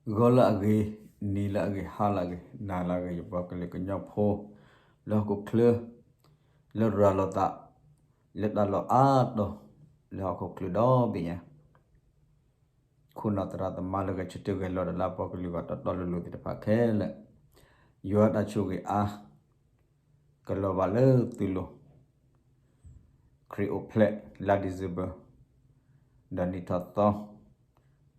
ဂီၤလၢအဂ့ၤ, နံၤလၢအဂ့ၤ, ဟါလၢအဂ့ၤ, နၤလၢအဂ့ၤ, ယပှၤကလုာ်ကညီဖိ လၢဟီၣ်ခိၣ်ချၢ လၢရၤလီၤသး လၢတၢ်လီၢ်အါတီၢ် လၢဟီၣ်ခိၣ်ချၢဒီဘ့ၣ်ညါ, ခိၣ်နၢ်သရၣ်သမါလၢဂဲၤဆၢထၢၣ်ဂဲၤလီၤဒီးလၢအပှၤကလုာ်ဂီၢ်တီတီလိၤလိၤသ့ၣ်တဖၣ်ခဲလၢာ်, ယွၤတၢ်ဆိၣ်ဂ့ၤအါ ကလီၤဘၣ်လၢသုလိၤ ခရံာ်အိၣ်ဖျဲၣ်လါ December ဒီးနံၣ်ထီၣ်သီ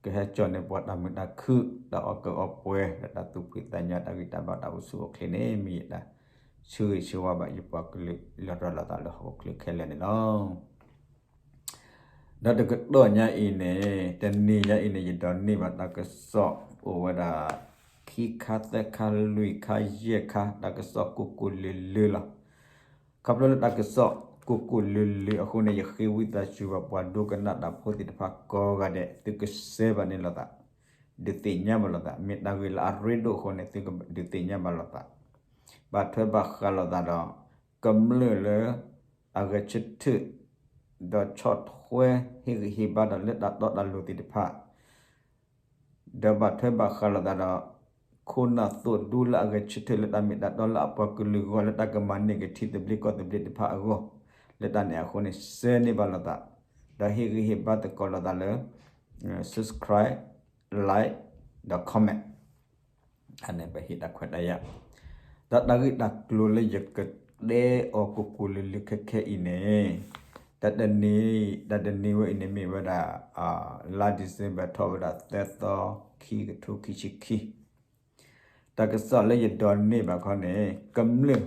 ကဟဲကၠီၣ်န့ၢ်ပှၤတၢ်မုာ်တၢ်ခုၣ် တၢ်အီၣ်ကၢအီၣ်ပှဲၤ ဒီးတၢ်သူၣ်ဖှံသးညီ တၢ်ဂံၢ်တၢ်ဘါတၢ်အိၣ်ဆူၣ်အိၣ်ချ့န့ၣ် မ့ၢ်ယတၢ်ဆၢဂ့ၤဆၢဝါဘၣ်ယပှၤကလုာ်လၢရၤလီၤသးလၢဟီၣ်ခိၣ်ချၢခဲလၢာ်န့ၣ်လီၤ. ဒီးတကတီၢ်ညါအံၤန့ၣ် တနံၤညါအံၤန့ၣ် ယဒိးန့ၢ်ဘၣ်တၢ်ကစီၣ်အိၣ်ဝဲဒၣ် ခံခါသၢခါလွံၢ်ခါယဲၢ်ခါ တၢ်ကစီၣ်ကိၢ်ကိၢ်လၢၤလၢၤလီၤ. ခီဖျိလၢတၢ်ကစီၣ်ကိၢ်ကိၢ်လၢၤလၢၤအဃိန့ၣ် ယဃ့ဝံသးစူၤဘၣ်ပှၤဒိကနၣ်တၢ်ဖိသ့ၣ်တဖၣ်ကိးဂၤဒဲး သုကစဲဘၣ်န့ၢ်လိာ်သး ဒုးသ့ၣ်ညါဘၣ်လိာ်သး မ့ၢ်တၢ်ဂ့ၢ်လၢအရ့ဒိၣ်အဃိန့ၣ် သုကဒုးသ့ၣ်ညါဘၣ်လိာ်သး ဘၣ်ထွဲဘၣ်ဃးလိာ်သးဒီး ကမျၢၢ်လၢအဂဲၤဆၢထၢၣ် ဒီးဆီၣ်ထွဲဟ့ၣ်ဂံၢ်ဟ့ၣ်ဘါဒီးလၢတၢ်တီတၢ်လိၤသ့ၣ်တဖၣ် ဒီးဘၣ်ထွဲဘၣ်ဃးလိာ်သးဒီး ခိၣ်နၢ်သိၣ်ဒူလၢအဂဲၤဆၢထၢၣ်လၢတၢ်မ့ၢ်တၢ်တီလၢအပှၤကလုာ်ဂီၢ်လၢတၢ်ကမၤန့ၢ်က့ၤထံသဘျ့ကီၢ်သဘျ့တဖၣ်အဂီၢ် လၢတၢ်န့ၣ်အဃိန့ၣ် စဲန့ၢ်ဘၣ်လိာ်သး ဒီးဟ့ၣ်ဂံၢ်ဟ့ၣ်ဘါသကိးလိာ်သးလၢ subscribe, like ဒီး comment အန့ၣ်ပဟ့ၣ်တၢ်ခွဲးတၢ်ယာ် ဒီးတၢ်ဂ့ၢ်တၢ်ကျိၤလၢယကတဲအီၤကိၢ်ကိၢ်လၢၤလၢၤခဲခဲအံၤန့ၣ် တၢ်တနံၤ တၢ်တနံၤဝဲအံၤန့ၣ်မ့ၢ်ဝဲဒၣ် လါ December ထီၣ်ဝဲဒၣ်သၢသီ ခံကထိခံဆံခံ တၢ်ကစီၣ်လၢယဒိးန့ၢ်ဘၣ်ခီန့ၣ် ကမျၢၢ်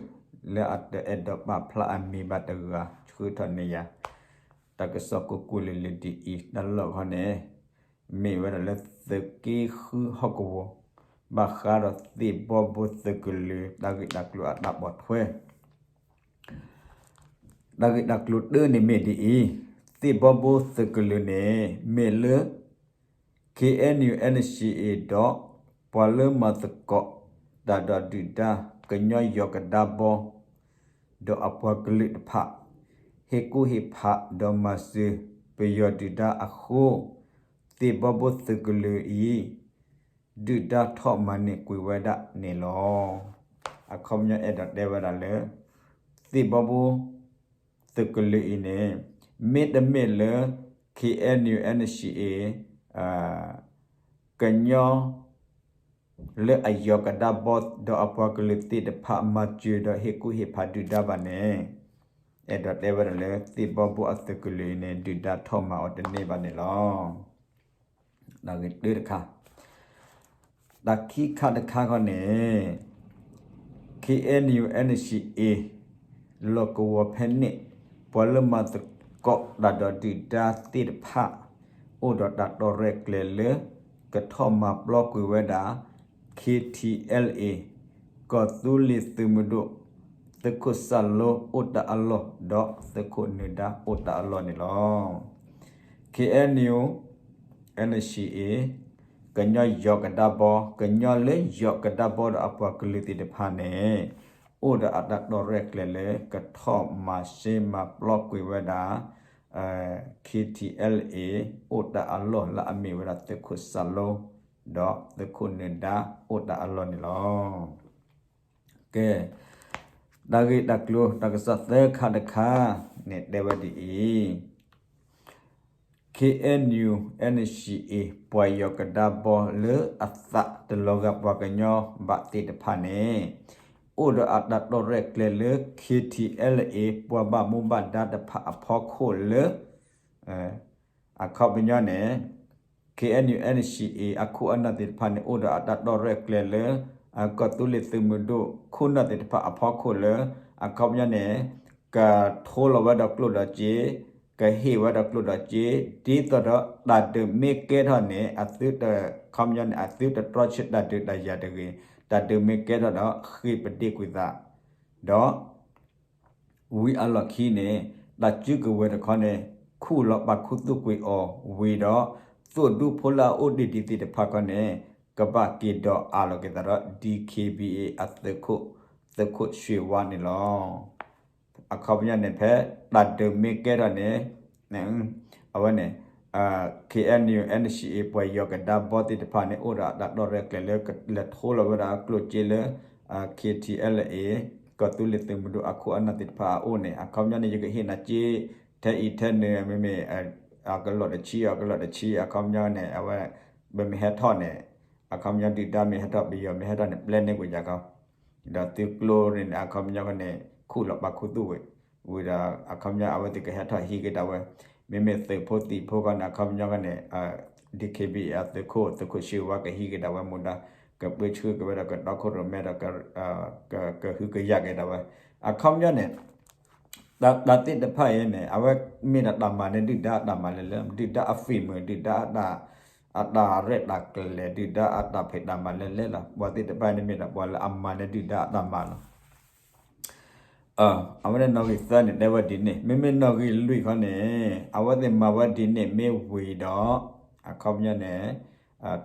လၢအတအဲၣ်ဒိးပာ်ဖျါအမံၤဘၣ်တဂၤ ဆှၢထီၣ်န့ၢ်ယၤ တၢ်ကစီၣ်ကိၢ်ကိၢ်လၢၤလၢၤဒ်အံၤ တၢ်လီၢ်ခီန့ၣ် မ့ၢ်ဝဲဒၣ်လၢသုးက့ဃုဟီၣ်ကဝီၤ ဘၣ်ဃးဒီးသ့ၣ်ဘီဘိသုးကလၢၤ တၢ်ဂ့ၢ်တၢ်ကျိၤအတၢ်ပိာ်ထွဲ တၢ်ဂ့ၢ်တၢ်ကျိၤတၢန့ၣ်မ့ၢ်ဒ်အံၤ, သ့ၣ်ဘီဘိသုးကလၢၤန့ၣ် မ့ၢ်လၢ KNU NCA ဒီး ပှၤလၢမၤသကိး တၢ်ဒီးဒုၣ်ဒါ ကညီယီၢ်ကဒါဘီ ဒီးအပှၤကလုာ်တဖၣ် ဟ့ၣ်ကူၣ်ဟ့ၣ်ဖးဒီးမၤစၢၤ ပယီၤဒုၣ်ဒါအဃိ သ့ၣ်ဘီဘိသုးကလၢၤအံၤ ဒုၣ်ဒါထီၣ်မၤန့ၢ်ကွံာ်ဝဲဒၣ်န့ၣ်လီၤ. အခီပညီအဲၣ်ဒိးတဲဝဲဒၣ်လၢ သ့ၣ်ဘီဘိ သုးကလၢၤအံၤန့ၣ် မ့တမ့ၢ်လၢ KNU NCA ကညီ လၢအယီၢ်ကဒါဘီ ဒီးအပှၤကလုာ်သ့ၣ်တဖၣ်မၤစၢၤဒီးဟ့ၣ်ကူၣ်ဟ့ၣ်ဖးဒုၣ်ဒါဘၣ်န့ၣ် အဲၣ်ဒိးတဲဝဲဒၣ်လၢ သ့ၣ်ဘီဘိအသုးကလၢၤအံၤန့ၣ် ဒုၣ်ဒါထီၣ်မၤအီၤတန့ၢ်ဘၣ်န့ၣ်လီၤ. တၢ်ဂ့ၢ်တၢတခါ တၢ်ခံခါတခါခီန့ၣ် KNU NCA လီၢ်ကဝီၤဖဲန့ၣ် ပှၤလၢမၤသကိးတၢ်ဒီးဒုၣ်ဒါသ့ၣ်တဖၣ် အိၣ်ဒီးတၢ်တီၢ်ရဲၣ်ကျဲၤလၢ ကထီၣ်မၤပျီကွံာ်ဝဲဒၣ် KTLA ကီၢ်သူလ့ၤသုးမုၢ်ဒိၣ် သုးခိၣ်စၢ်လိအိၣ်တၢ်အလီၢ် ဒီးသုးခိၣ်နၢၤဒါအိၣ်တၢ်အလီၢ်န့ၣ်လီၤ. KNU NCA ကညီယီၢ်ကဒါဘီ ကညီလၢယီၢ်ကဒါဘီဒီးအပှၤကလုာ်သ့ၣ်တဖၣ်န့ၣ် အိၣ်ဒီးအတၢ်တီၢ်ရဲၣ်ကျဲၤလၢ ကထီၣ်မၤရှဲမၤပျီကွံာ်ဝဲဒၣ် KTLA အိၣ်တၢ်အလီၢ်လၢအမ့ၢ်ဝဲဒၣ်သုးခိၣ်စၢ်လိ ဒီးသုးခိၣ်နၢၤဒါအိၣ်တၢ်အလီၢ်န့ၣ်လီၤ. ကဲ တၢ်ဂ့ၢ်တၢ်ကျိၤ တၢ်ကစီၣ်သၢခါတခါန့ၣ် တဲဝဲဒ်အံၤ, KNU NCA ပှၤယီၢ်ကဒါဘီလၢအသးတလီၤဂာ်ပှၤကညီဘၣ်သ့ၣ်တဖၣ်န့ၣ် အိၣ်ဒီးအတၢ်တီၢ်ရဲၣ်ကျဲၤလၢ KTLA ပှၤဘၣ်မူဘၣ်ဒါတဖၣ်အဖီခိၣ်လၢ အခီပညီန့ၣ် KNU NCA အခိၣ်အနၢ်သ့ၣ်တဖၣ်န့ၣ် အိၣ်ဒီးအတၢ်တီၢ်ရဲၣ်ကျဲၤလၢ ကီၢ်သူလ့ၤသုးမုၢ်ဒိၣ်ခိၣ်နၢ်သ့ၣ်တဖၣ်အဖီခိၣ်လၢ အခီပညီန့ၣ် ကထိလီၤဝဲဒီးကျိၣ်ဒီးစ့, ကဟ့ၣ်ဝဲဒီးကျိၣ်ဒီးစ့, ဒ်သိးဒီးတၢ်ဒုးမ့ၢ်ကဲထီၣ်န့ၣ် အသုတ ခီပညီန့ၣ် အသုတတြီဆၢတၢ်ဒုးတၢ်ယၤတဂ့ၤ, တၢ်ဒုးမ့ၢ်ကဲထီၣ်ဒီးဃ့ၢ်ပဒ့ၣ်ကွံာ်သး, ဒီး ဝံၤအလီၢ်ခံန့ၣ် တၢ်စုကဝဲၤတခီန့ၣ် ခူၣ်လီၤပာ်ခူသူၣ်ကွံာ်အီၤဝံၤဒီး သိၣ်ဒူဖိလၢအအိၣ်ဒံးဒံးသ့ၣ်တဖၣ်ခီန့ၣ် ကဘၣ်က့ၤဒိးအးလီၤက့ၤသးဒီး DKBA အသုးခိၣ် သုးခိၣ်ဆွ့ၤဝါန့ၣ်လီၤ. အခီပညီန့ၣ် ဖဲတၢ်ဒုးမ့ၢ်ကဲထီၣ်န့ၣ် အဝဲန့ၣ် KNU NCA ပှၤယီၤကဒါဘီသ့ၣ်တဖၣ်န့ၣ် အိၣ်ဒီးအတၢ်တီၢ်ရဲၣ်ကျဲၤလၢ လဲၤထိလီၤဝဲဒၣ်ကျိၣ်စ့လၢ KTLA ကီၢ်သူလ့ၤသုးမုၢ်ဒိၣ်အခိၣ်အနၢ်သ့ၣ်တဖၣ်အအိၣ်န့ၣ် အခီပညီန့ၣ် ယကဟ့ၣ်နၤစ့ ထဲအံၤထဲနုၤ မ့မ့ၢ် အကလီၢ်တဆံ အကလီၢ်တဆံ အခီပညီန့ၣ် အဝဲ ပမ့ၢ်ဟဲထီၣ်န့ၣ် အခီပညီဒုၣ်ဒါမ့ၢ်ဟဲထီၣ် ပယီၤမ့ၢ်ဟဲထီၣ်န့ၣ် ပျဲန့ၢ်ကွံာ်ယၤခီ ဒီးသုကျိန့ၣ်န့ၣ် အခီပညီန့ၣ် ခူၣ်လီၤပာ်ခူသူၣ်ဝဲ ဝံၤဒီးအခီပညီအဝဲသ့ၣ်ကဟဲထီၣ်ဟံးက့ၤဒၣ်ဝဲ မ့မ့ၢ်သုးဖိသံၣ်ဖိခီန့ၣ် အခီပညီန့ၣ် DKBA အသုးခိၣ် သုးခိၣ်ဆှၢဝါကဟံးက့ၤဒၣ်ဝဲမူဒါ ကပၢဆှၢက့ၤဝဲဒီးကတီခိၣ်ရိၣ်မဲဒီး ကဟုကယာ်က့ၤဒၣ်ဝဲ အခီပညီန့ၣ် တၢ်သ့ၣ်တဖၣ်အံၤန့ၣ် အဝဲမ့ၢ်ဒၣ်တၢ်မၤန့ၣ် ဒုၣ်ဒါအတၢ်မၤလဲၤလဲၤ ဒုၣ်ဒါအ film ဒုၣ်ဒါအတၢ် အတၢ်ရဲၣ်တၢ်ကျဲၤ ဒုၣ်ဒါအတၢ်ဖံးတၢ်မၤလဲၤလဲၤလီၤ. ပှၤသ့ၣ်တဖၣ်န့ၣ်မ့ၢ်ဒၣ်ပှၤလၢအမၤန့ၣ်ဒုၣ်ဒါအတၢ်မၤလီၤ. အဝဲန့ၣ်နီၣ်ဂံၢ်သၢန့ၣ် တဲဝဲဒ်န့ၣ် မ့မ့ၢ်နီၣ်ဂံၢ်လွံၢ်ခီန့ၣ် အဝဲသ့ၣ်မၤဝဲဒ်န့ၣ်မ့ၢ်ဝံၤဒီး အခီပညီန့ၣ်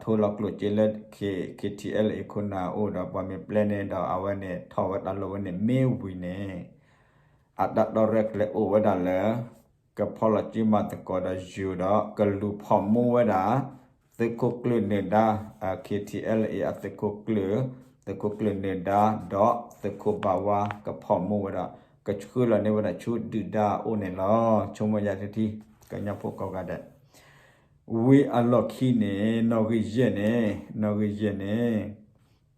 ထိလီၤကျိၣ်စ့လၢ KTLA ခိၣ်နၢ်အအိၣ်ဒီး ပှၤမ့ၢ်ပျဲန့ၣ်ဒီး အဝဲန့ၣ်ထီၣ်ဝဲတၢ်လီၢ်ဝဲန့ၣ်မ့ၢ်ဝံၤန့ၣ် အတၢ်တီၢ်ရဲၣ်ကျဲၤအိၣ်ဝဲဒၣ်လၢ ကဖီလီၤစုမၤသကိးဒီးယိၤဒီး ကလူၤဖီၣ်မူဝဲဒၣ် သုးခိၣ်ကျၢၢ်နၢၤဒါ KTLA အသုးခိၣ်ကျၢၢ် သုးခိၣ်ကျၢၢ်နၢၤဒါ ဒီးသုးခိၣ်ဘၣ်ဝါ ကဖီၣ်မူဝဲဒီး ကဆှၢလီၤန့ၢ်ဝဲဒၣ်ဆူဒုၣ်ဒါအအိၣ်န့ၣ်လီၤ. ဆိကမိၣ်ယၤထံထံ ကညီဖိကိးဂၤဒဲး ဝံၤအလီၢ်ခံန့ၣ် နီၣ်ဂံၢ်ယဲၢ်န့ၣ် နီၣ်ဂံၢ်ယဲၢ်န့ၣ်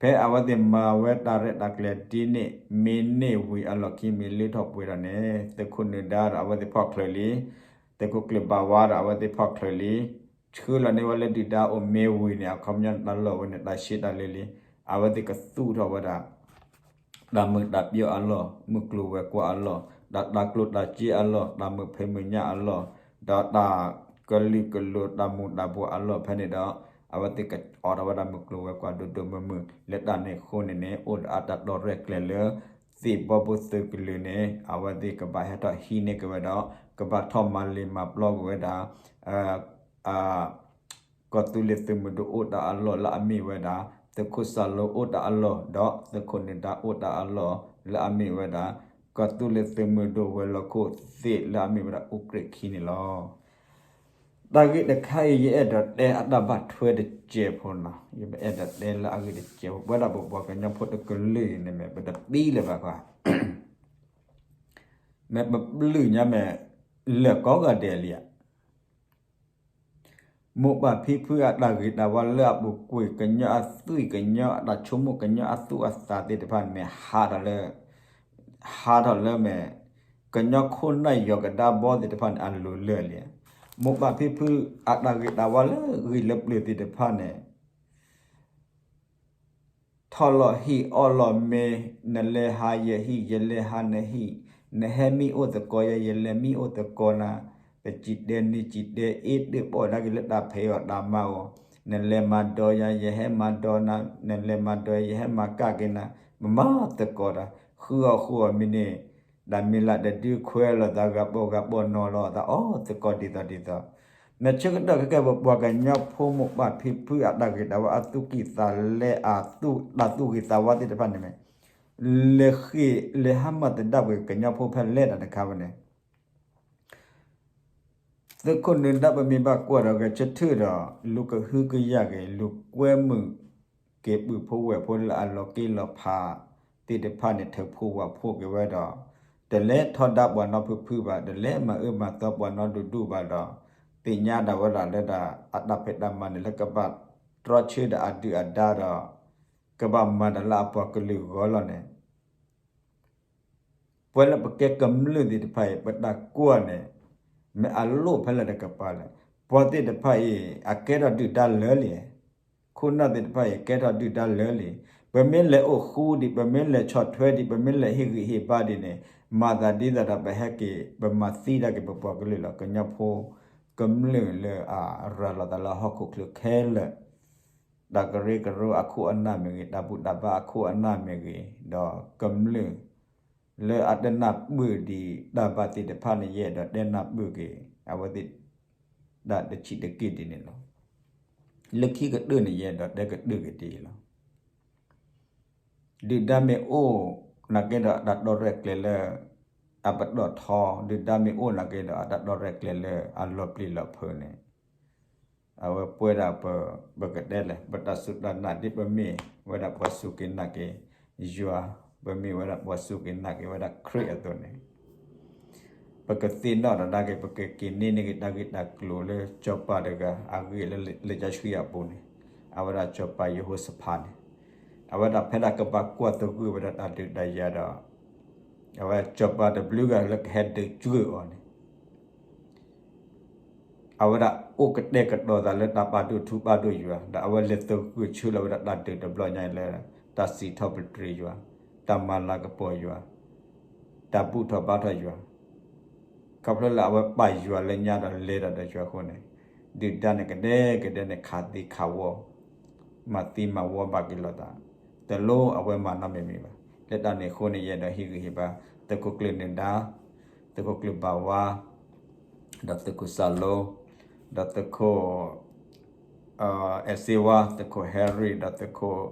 ဖဲအဝဲသ့ၣ်မၤဝဲတၢ်ရဲၣ်တၢ်ကျဲၤဒ်န့ၣ် မ့ၢ်န့ၢ်ဝံၤအလီၢ်ခံ မ့ၢ်လၢထီၣ်ပှဲၤဒီးန့ၣ် သုးခိၣ်နၢၤဒါဒီးအဝဲသ့ၣ်ဖီၣ်ချၢးလံ, သုးခိၣ်ကျၢၢ်ဘၣ်ဝါဒီးအဝဲသ့ၣ်ဖီၣ်ချၢးလံ, ဆှၢလီၤန့ၢ်ဝဲလၢဒုၣ်ဒါအအိၣ်မ့ၢ်ဝံၤန့ၣ် အခီပညီတၢ်လီၢ်ဝဲန့ၣ် တၢ်ရှဲတၢ်လ့လံ, အဝဲသ့ၣ်ကသူၣ်ထီၣ်ဝဲဒၣ် တၢ်မုာ်တၢ်ပျီအလီၢ်, မုၢ်ကျိၤဝဲၤကွာ်အလီၢ်, ဒီးတၢ်ကျိၣ်တၢ်စ့အလီၢ်, တၢ်မုာ်ဖံးမုာ်ညၣ်အလီၢ်, ဒီးတၢ်ကလုာ်ကလိၤတၢ်မူၤတၢ်ဘှီးအလီၢ်ဖဲန့ၣ်ဒီး အဝဲသ့ၣ်ကအိးထီၣ်ဝဲဒၣ်မုၢ်ကျိၤဝဲၤကွာ်ဒိၣ်ဒိၣ်မုၢ်မုၢ် လၢတၢ်န့ၣ်အဃိန့ၣ်န့ၣ် အိၣ်ဒီးအတၢ်တီၢ်ရဲၣ်ကျဲၤလၢ သ့ၣ်ဘီဘိသုးကလုာ်န့ၣ် အဝဲသ့ၣ်ကဘၣ်ဟဲထီၣ်ဟံးန့ၢ်က့ၤဝဲဒီး ကဘၣ်ထီၣ်မၤလ့ၤမၤပျီက့ၤဝဲဒၣ် ကီၢ်သူလ့ၤသုးမုၢ်ဒိၣ်အိၣ်တၢ်အလီၢ်လၢအမ့ၢ်ဝဲဒၣ် သုးခိၣ်စၢ်လိအိၣ်တၢ်အလီၢ် ဒီးသုးခိၣ်နၢၤဒါအိၣ်တၢ်အလီၢ်လၢအမ့ၢ်ဝဲဒၣ် ကီၢ်သူလ့ၤသုးမုၢ်ဒိၣ်ဝဲၤလီၢ်ခိၣ်သ့ၣ်လၢအမ့ၢ်ဝဲဒၣ်အူကြ့ၣ်ခံန့ၣ်လီၤ. တၢ်ဂ့ၢ်တခါအံၤ ယအဲၣ်ဒိးတဲအတၢ်ဘၣ်ထွဲတစဲးဖိနီၤ, ယအဲၣ်ဒိးတဲလၢအဂ့ၢ်တစဲးဖိ ပဝဲဒၣ်ပပှၤကညီဖိတကလုာ်အံၤန့ၣ်မ့ၢ် ပတပံလၢၤဘၣ်ကွၢ် မ့ၢ်ပပျုၢ်ညါမ့ၢ် လၢာ်ကိးဂၤဒဲးလံဧါ မိၢ်ပၢ်ဖံဖုအတၢ်ဂ့ၤတၢ်ဝါလၢအပူၤကွံာ် ကညီအသွံၣ်ကညီအတၢ်ဆိကမိၣ် ကညီအသူၣ်အသးသ့ၣ်တဖၣ်န့ၣ်မ့ၢ် ဟးထီၣ်လၢ ဟးထီၣ်လၢမ့ၢ် ကညီခိၣ်နၢ်ယီၤကဒါဘီသ့ၣ်တဖၣ်န့ၣ် အလိၤလၢာ်လံ. မိၢ်ပၢ်ဖံဖုအတၢ်ဂ့ၤတၢ်ဝါလၢဂံၢ်လၢပျၢၤသ့ၣ်တဖၣ်န့ၣ် ထီၣ်လီၤဟံၣ်အီၣ်လီၤမ့ၤ, နလဲၤဟးယဟံၣ် ယလဲၤဟးနဟံၣ်, နဟဲမံအိၣ်သကိးယၤ ယလဲၤမံအိၣ်သကိးနၤ, ပစံးတဲနစံးတဲ အ့ၣ်တၢၣ်ပီၣ်ဒၣ်က့ၤလၢတၢ်ဖံးအီၣ်တၢ်မၤအီၣ်, နလဲၤမၤဒိးယၤ ယဟဲမၤဒိးနၤ, နလဲၤမၤဒိးယၤ ယဟဲမၤကၣ်က့ၤနၤ, မၤမၤသကိးတၢ် ဃုအီၣ်ဃုအီၣ်မ့ၢ်န့ၣ် တၢ်မ့ၢ်လၢတဒုခွဲးလီၤသး ဂၤပိာ်ဂၤပိာ်နီၤလီၤသး အီၣ်သကိးဒ်သိးဒ်သိး, မ့ၢ်ဆၢကတီၢ်ခဲကဲ ပပှၤကညီဖိမိၢ်ပၢ်ဖံဖုအတၢ်ဂ့ၤတၢ်ဝါ အသူၣ်ကံၢ်သးလဲ အသူၣ်တၢ်သူၣ်ဂ့ၤသးဝါသ့ၣ်တဖၣ်န့ၣ်မ့ၢ် လဲၤဃ့ၢ်လဲၤဟါမၢ်သဒၣ်ပှဲၤကညီဖိဖဲလဲၣ်တၢ်တခါဝဲန့ၣ် သုးခိၣ်နၢၤဒါပမ့ၢ်ဘၣ်ကွၢ်ဒီး ဂဲၤဆၢထၢၣ်ဒီး လူၤကဟုကယာ်က့ၤ လူၤကွဲမုာ်က့ၤပုၢ်ဖိဝဲၢ်ဖိလၢအလီၤက့လီၤဖးသ့ၣ်တဖၣ်န့ၣ် ထုးဖှိၣ်ဝးဖှိၣ်က့ၤဝဲဒီး တလဲၤထီဒါပှၤနီဖုဖုဘၣ် တလဲၤမၤအၢမၤသီပှၤနီဒူဒူဘၣ်ဒီး သ့ၣ်ညါဒၣ်ဝဲဒၣ်လၢဒၣ်အတၢ်ဖံးတၢ်မၤန့ၣ် လၢကဘၣ်တြီဆၢဒီးအဒုၣ်အဒါဒီး ကဘၣ်မၤတၢ်လၢအပှၤကလုာ်ဂီၢ်လီၤန့ၣ် ပဝဲလၢပကဲကမျၢၢ်သ့ၣ်တဖၣ်အံၤ ပတၢ်ကွၢ်န့ၣ် မ့ၢ်အလိၣ်ဖဲလဲၣ်တကပၤလဲၣ်. ပှၤသ့ၣ်တဖၣ်အံၤ အကဲထီၣ်ဒုၣ်ဒါလၢာ်လံ. ခိၣ်နၢ်သ့ၣ်တဖၣ်အံၤ ကဲထီၣ်ဒုၣ်ဒါလၢာ်လံ. ပမ့ၢ်လဲၤအိၣ်ဃူဒံး ပမ့ၢ်လဲၤဆီၣ်ထွဲဒံး ပမ့ၢ်လဲၤဟ့ၣ်ဂံၢ်ဟ့ၣ်ဘါဒံးန့ၣ် မၤသးဒ်သိးဒီးပဟဲက့ၤ ပမၤသံဒၣ်က့ၤပပှၤကလုာ်လီၤ. ကညီဖိကမျၢၢ်လၢအရၤလီၤသးလၢဟီၣ်ခိၣ်ချၢခဲလၢာ် တၢ်ကရၢကရိအခိၣ်အနၢ်မ့ၢ်ဂ့ၤ, တၢ်ဘူၣ်တၢ်ဘါအခိၣ်အနၢ်မ့ၢ်ဂ့ၤ, ဒီးကမျၢၢ်လၢအတနၢ်ပၢၢ်ဒံးတၢ်ဘၣ်သ့ၣ်တဖၣ်န့ၣ် ယအဲၣ်ဒိးတဲနၢ်ပၢၢ်က့ၤ အဝဲသ့ၣ်တၢ်တဆံးတက့ၢ်ဒ်န့ၣ်လီၤ. လၢခံကတၢၢ်န့ၣ် ယအဲၣ်ဒိးတဲကတၢၢ်က့ၤဒ်အံၤလီၤ. ဒုၣ်ဒါမ့ၢ်အိၣ်နာ်က့ဒီး အတၢ်တီရဲၣ်ကျဲၤလၢအပတီၢ်ထီ, ဒုၣ်ဒါမ့ၢ်အိၣ်နာ်က့ဒီး အတၢ်တီရဲၣ်ကျဲၤလၢအလီၤပျံၤလီၤဖုးန့ၣ် အဝဲပဝဲဒၣ်ပ ပကတဲလဲၣ် ပတၢ်စူၢ်တၢ်နာ်ဒ်ပမ့ၢ်ဝဲဒၣ်ပှၤစူၢ်က့ၤနာ်က့ၤယွၤ, ပမ့ၢ်ဝဲဒၣ်ပှၤစူၢ်က့ၤနာ်က့ၤဝဲဒၣ်ခရံာ်အသိးန့ၣ် ပကသ့ၣ်နီၣ်ထီၣ်ဒၣ်က့ၤ ပကက့ၤန့ၢ်န့ၢ်က့ၤတၢ်ဂ့ၢ်တၢ်ကျိၤလၢစီၤပၤတဂၤအဂ့ၢ်လၢလံာ်စီဆှံအပူၤန့ၣ်, အဝဲဒၣ်စီၤပၤယဟိၤၡဖးန့ၣ်, အဝဲဒၣ်ဖဲဒၣ်ကဘၣ်ကွၢ်သဂၢၢ်ဝဲဒၣ်တၢ်ဒုးတၢ်ယၤဒီး အဝဲစီၤပၤတဘျုးဂၤလၢကဟဲဒုးကၢအီၤန့ၣ် အဝဲဒၣ်အိၣ်ကတဲာ်ကတီၤသးလၢတၢ်ပာ်ဒိၣ်ထူပာ်ဒိၣ်ယွၤ ဒီးအဝဲလဲၤသဂၢၢ်ဆၢလီၤဝဲဒၣ်တၢ်ဒုးတဘျီညါအံၤလၢ တၢ်စံးထီၣ်ပတြၢၤယွၤ, တၢ်မၤလၤကပီၤယွၤ, တၢ်ဘူၣ်ထီၣ်ဘါထီၣ်ယွၤ, ခီဖျိလၢအဝဲပာ်ယွၤလၢညါဒီးလဲၤဒီးဒီးယွၤအဃိန့ၣ်, ဒုၣ်ဒါန့ၣ်ကဒဲကဒဲန့ၣ်ခးသံခးဝီ မၤသံမၤဝီဘၣ်က့ၤလိာ်သး, တလိၣ်အဝဲမၤနီတမံၤမံၤဘၣ်. လၢတၢ်န့ၣ်အဃိန့ၣ် ယအဲၣ်ဒိးဟ့ၣ်ဂံၢ်ဟ့ၣ်ဘါ သုးခိၣ်ကျၢၢ်နၢၤဒါ, သုးခိၣ်ကျၢၢ်ဘၣ်ဝါ, ဒီးသုးခိၣ်စၢ်လိ, ဒီးသုးခိၣ် အဲၣ်စ့ဝါ, သုးခိၣ်ဟဲရံၣ်, ဒီးသုးခိၣ်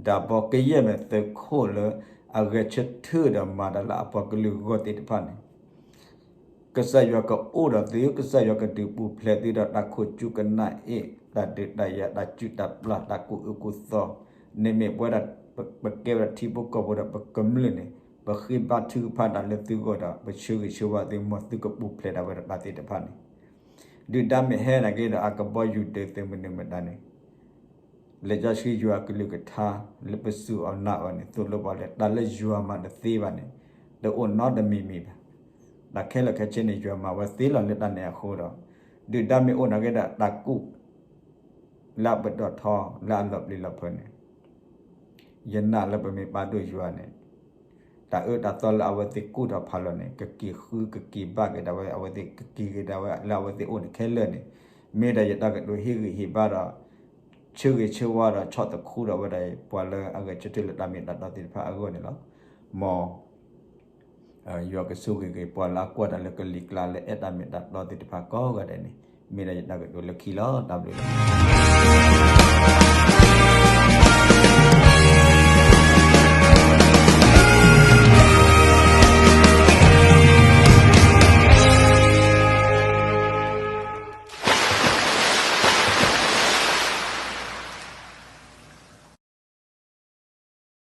ဒၤဘီ ကယဲၢ်မ့ၢ်သုးခိၣ်လၢအဂဲၤဆၢထၢၣ်ဒီးမၤတၢ်လၢအပှၤကလုာ်အဂီၢ်သ့ၣ်တဖၣ်န့ၣ် ကစၢ်ယွၤကအိၣ်ဒီးသု, ကစၢ်ယွၤကဒုးပူၤဖျဲးသုဒီးတၢ်ခိၣ်ကၠူကနၣ်အ့ၣ်, တၢ်ဒုးတၢ်ယၤ, တၢ်စုၣ်တၢ်ပျၢ်, တၢ်ကူၣ်အၢကူၣ်သီ, န့ၣ်မ့ၢ်ပဝဲဒၣ် ပကဲဝဲဒၣ်ထံဖိကီၢ်ဖိဒီးပကမျၢၢ်န့ၣ် ပဃ့ဘါထုကဖၣ်တၢ်လၢသုဂီၢ်ဒီး ပဆၢဂ့ၤဆၢဝါသု မ်သုကပူၤဖျဲးဒၣ်ဝဲဒၣ်တၢ်သ့ၣ်တဖၣ်န့ၣ်, ဒုၣ်ဒါမ့ၢ်ဟဲနာ်က့ဒီး အကဘီယူၤဒၢးသုမနုၤမတၤန့ၣ် လံာ်စီဆှံယွၤအကလုၢ်ကထါ လၢပစူၢ်အီၤနာ်အီၤန့ၣ် သိၣ်လိပှၤလၢ တၢ်လၢယွၤမၤတသ့ဘၣ်န့ၣ် တအိၣ်နီတမံၤမံၤဘၣ်. တၢ်ခဲလၢာ်ခဲဆ့န့ၣ် ယွၤမၤဝဲသ့လီၤ. လၢတၢ်န့ၣ်အဃိဒီး ဒုၣ်ဒါမ့ၢ်အိၣ်နာ်က့ဒီး တၢ်ကူၣ်လၢအပတီၢ်ထီ လၢအလီၤပျံၤလီၤဖုးန့ၣ် ယနာ်လၢပမ့ၢ်ပာ်ဒိၣ်ယွၤန့ၣ် တၢ်အၢတၢ်သီလၢအဝဲသ့ၣ်ကူၣ်ထီၣ်ဖးလီၤန့ၣ် ကက့ၤဃုကက့ၤဘၣ်က့ၤဒၣ်ဝဲ, အဝဲသ့ၣ်ကက့ၤက့ၤဒၣ်ဝဲလၢအဝဲသ့ၣ်အိၣ်န့ၣ်ခဲလၢာ်န့ၣ်, မ့ၢ်ဒၣ်ယတၢ်ကတိၤဟ့ၣ်ဂံၢ်ဟ့ၣ်ဘါဒီး ဆၢဂ့ၤဆၢဝါဒီးဆီၣ်သခူဒီးဝဲဒၣ် ပှၤလၢအဂဲၤဆၢထၢၣ်လၢတၢ်မ့ၢ်တၢ်တီသ့ၣ်တဖၣ်အဂီၢ်န့ၣ်လီၤ. မ် ယွၤကဆိၣ်ဂ့ၤက့ၤပှၤလၢအကွၢ်တၢ်လၢကလံၤကျါလၢအဲၣ်တၢ်မ့ၢ်တၢ်တီသ့ၣ်တဖၣ်ကိးဂၤဒဲးန့ၣ်, မ့ၢ်ဒၣ်ယတၢ်ကတိၤလၢခံလီၤ. တၢ်ဘျုးလီၤ.